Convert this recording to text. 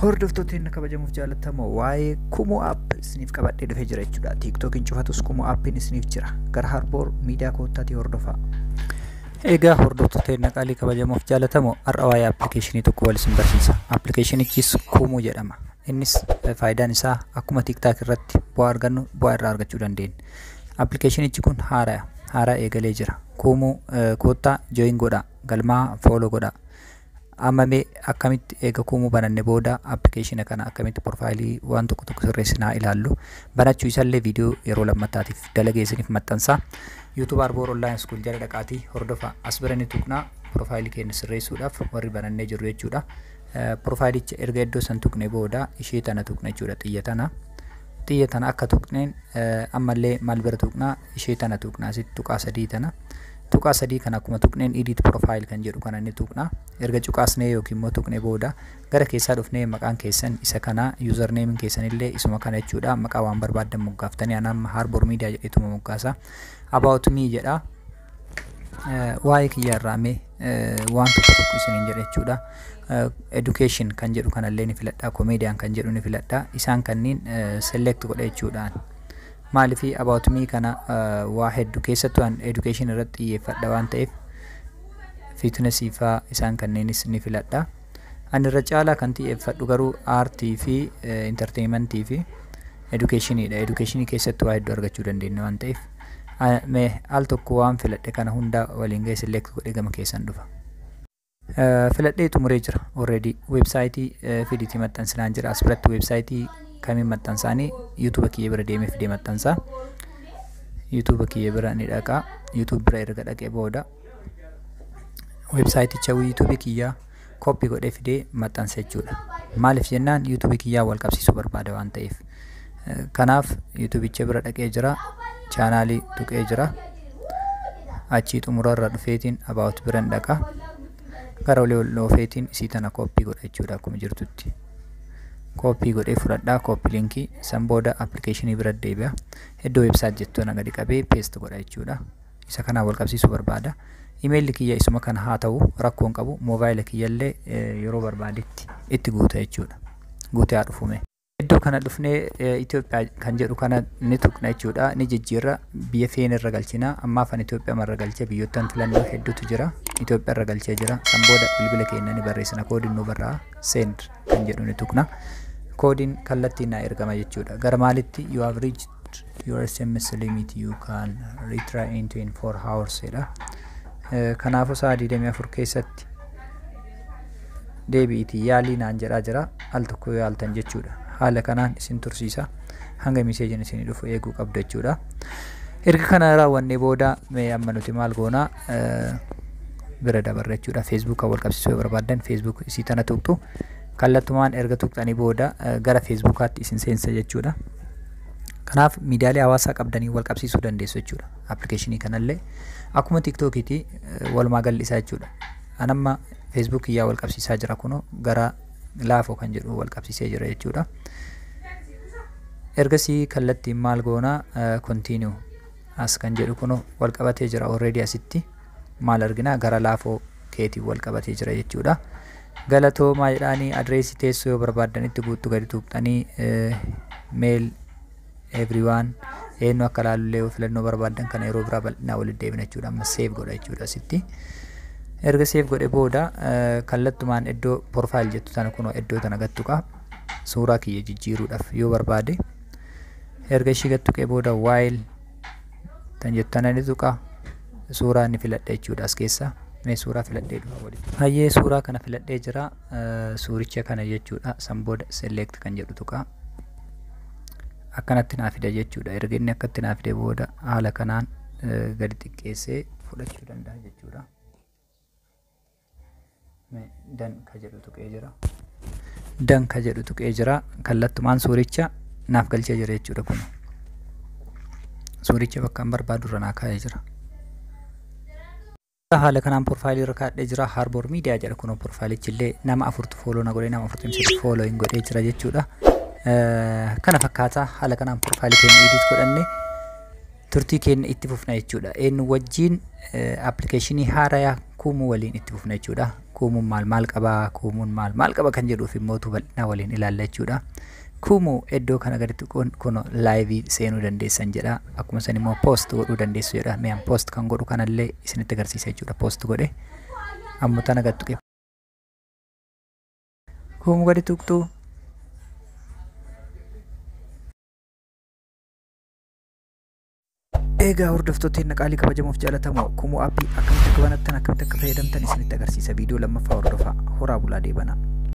Hordoftoota inni kabajamuuf jaallatamoo, waa'ee Kumu App isiniif qabadhee dhufee jira jechuudha. TikTokiin cufatus Kumu Appiin isiniif jira. Gara Harboor Miidiyaa koottaatii hordofaa. Egaa hordoftoota inni qaalii kabajamuuf jaallatamoo, har'a waa'ee appilikeeshinii tokko wal isin barsiisa. Appilikeeshinichis Kumu jedhama. Innis faayidaan isaa akkuma TikTok irratti bu'aa argannu bu'aa irraa argachuu dandeenya. Appilikeeshinichi kun haaraa haaraa eegalee jira. Kumu koottaa join godhaa, galmaa follow godhaa. Amma mee akkamitti eega Kumu bananne booda appilikeeshina kana akkamitti profaayilii waan tokko tokko sirreessinaa ilaallu. Banachuu isallee viidiyoo yeroo lammataatiif dalagee isiniif maxxansa. YouTube Arboor Online School jala dhaqaatii hordofa. As bira ni tuqnaa profaayilii keenya sirreessuudhaaf warri banannee jirru jechuudha. Profaayilicha erga iddoo san tuqne booda ishee tana tuqna jechuudha, xiyya tana. Xiyya tana akka tuqneen ammallee maal bira tuqnaa? Ishee tana tuqnaa, asitti tuqaa sadii tana. Tuqaa sadii kana akkuma tuqneen edit profile kan jedhu kana ni tuqna. Erga cuqaasnee yookiin immoo tuqne booda gara keessaa dhufnee maqaan keessan isa kana, username keessan illee isuma kana jechuudha. Maqaa waan barbaaddan moggaaftanii, anaan Harboor Miidiyaa jedheetuma moggaasa. About me jedha. Waa'ee kiyya irraa mee waan tokko tokko isiniin jedha jechuudha. Education kan jedhu kanallee ni filadha. Comedian kan jedhu ni filadha. Isaan kanneen select godha jechuudhaan. Maaliif about me kana waa hedduu keessattuu an education irratti xiyyeeffadha waan ta'eef, fitnessii faa isaan kanneenis ni filadha. Ani irra caalaa kan xiyyeeffadhu garuu aartii fi entertainmentii fi educationiidha. Educationii keessatti waa hedduu argachuu dandeenya waan ta'eef, mee al tokko waan filadhe kana hunda waliin ga'e select godhee gama keessan dhufa. Filadhee xumuree jira already. Weebsaayitii fiditii maxxansinaan jira. As biratti weebsaayitii kamiin maxxansaanii? YouTube kiyya bira deemee fidee maxxansaa. YouTube kiyya bira ni dhaqaa. YouTube bira erga dhaqee booda weebsaayiticha YouTube kiyyaa copy godhee fidee maxxansa jechuudha. Maaliif jennaan, YouTube kiyyaa wal qabsiisuu barbaada waan ta'eef. Kanaaf YouTubicha bira dhaqee jira. Chaanaalii tuqee jira. Achii xumurarra dhufeetiin about biran dhaqa. Gara olii ol dhoofeetiin isii tana copy godha jechuudha akkuma jirtutti. Copy godhee fudhadhaa, copy linkii. San booda appilikeeshinii bira deebi'a. Iddoo website jettu tana gadi qabee paste godha jechuudha. Isa kanaan wal qabsiisuu barbaada. Imeelli kiyya isuma kana haa ta'u, rakkoon qabu. Moobaayila kiyyallee yeroo barbaadetti itti guuta jechuudha. Guutee haa dhufume. Iddoo kana dhufnee Itoophiyaa kan jedhu kana ni tuqna jechuudha. Ni jijjiirra, biyya feene irra galchina. Ammaaf ani Itoophiyaa irra galchee, biyyoottan filannoo hedduutu jira. Itoophiyaa irra galchee jira. San booda bilbila keenya ni barreessina. Koodiin nu barraa, send kan jedhu ni tuqna. Koodiin kallattiin naa ergama jechuudha. Gara maalitti? "You have reached your SMS limit, you can retry in 24 hours" jedha. Kanaafuu sa'a 24 keessatti deebi'iitii yaalii naan jedhaa jira. Al tokko yaaltan jechuudha. Haala kanaan isin tursiisa. Hanga miseejiin isinii dhufu eeguu qabdu jechuudha. Erga kana raawwannee booda mee amma nuti maal goonaa? Bira dabarra jechuudha. Feesbuuka wal qabsiisuu yoo barbaaddan Facebook isii tana tuqxu. Kallattumaan erga tuqxanii booda gara Feesbuukaatti isin seensa jechuudha. Kanaaf miidiyaalee hawaasaa qabdanii wal qabsiisuu dandeessu jechuudha. Appilikeeshinii kanallee akkuma TikTokiiti walumaa galli isaa jechuudha. Anamma Facebook kiyyaa wal qabsiisaa jira, kunoo gara laafoo kan jedhu wal qabsiisee jira jechuudha. Ergasii kallattiin maal goonaa? Continue as kan jedhu kunoo wal qabatee jira already. Asitti maal argina? Gara laafoo keetiin wal qabatee jira jechuudha. Galatoomaa jedhaanii, adreesii teessoo yoo barbaaddanitti guuttu, gadi tuqxanii mail, everyone, eenyu akka laalullee yoo filannoo barbaaddan, kana yeroo biraa bal'inaa walitti deebina jechuudha. Amma save godha jechuudha asitti. Erga save godhe booda kallattumaan iddoo profile jettu tana, kunoo iddoo tana gattuqa, suuraa kiyya jijjiiruudhaaf yoo barbaade. Erga ishii gattuqee booda while tan jettu tana ni tuqa, suuraa ni filadha jechuudha as keessa. Mee suuraa filadhee dhufa walitti. Hayyee, suuraa kana filadhee jira, suuricha kana jechuudha. San booda select kan jedhu tuqa. Akkanatti naa fida jechuudha. Erga inni akkatti naa fide booda haala kanaan gadi xiqqeessee fudhachuu danda'a jechuudha. Done ka jedhu tuqee jira. Done ka jedhu tuqee jira. Kallattumaan suuricha naaf galchee jira jechuudha kun. Suuricha bakka an barbaadu irra naa kaa'ee jira. Haala kanaan profaayilii irra kaa'adhee jira. Harboor Miidiyaa jedha kun profaayilichi illee. Nama afurtu follow na godhee, nama 43 follow hin godhee jira jechuudha. Kana fakkaata, haala kanaan profaayilii keenya edit godhanne. Turtii keenya itti fufna jechuudha. Eenyu wajjin? Appilikeeshinii haarayaa Kumu waliin itti fufna jechuudha. Kumuun maal maal qabaa, Kumuun maal maal qaba kan jedhuuf immoo bal'inaa waliin ilaalla jechuudha. Kumu iddoo kana gaditti kun live seenuu dandeessan jedha. Akkuma san immoo post godhuu dandeessu jedha. Mi'aan post kan godhu kanallee isinitti agarsiisa jechuudha. Post godhe ammoo tana gad tuqe. Kumu gadi tuqxu. Egaa hordoftoota qaalii kabajamuuf jaalatamoo, Kumu appii akkamitti akka banattan, akkamitti akka fayyadamtan isinitti agarsiisa. Viidiyoo lammaffaa hordofaa, horaa bulaa deebanaa.